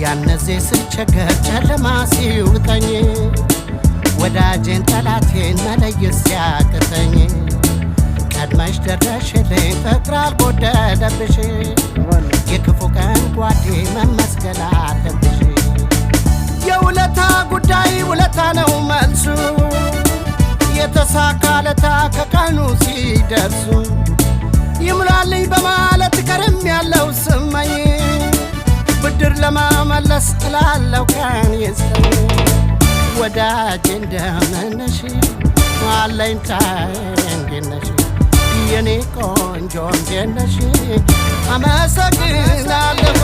ያነዜ ስቸገር ጨለማ ሲውጠኝ፣ ወዳጄን ጠላቴን መለየት ሲያቅተኝ፣ ቀድመሽ ደረሽልኝ፣ ፍቅር አልጎደለብሽ። የክፉ ቀን ጓዴ መመስገን አለብሽ። የውለታ ጉዳይ ውለታ ነው መልሱ፣ የተሳካ ለታ ከቀኑ ሲደርሱ፣ ይሙላልኝ በማለት ከርም ያለው ስመኝ፣ ብድር ለመመለስ እላለው ቀን ይስጠኝ። ወዳጄ እንደምነሽ፣ አለኝታዬ እንዴት ነሽ? የኔ ቆንጆ እንዴት ነሽ? አመሰግናለሁ።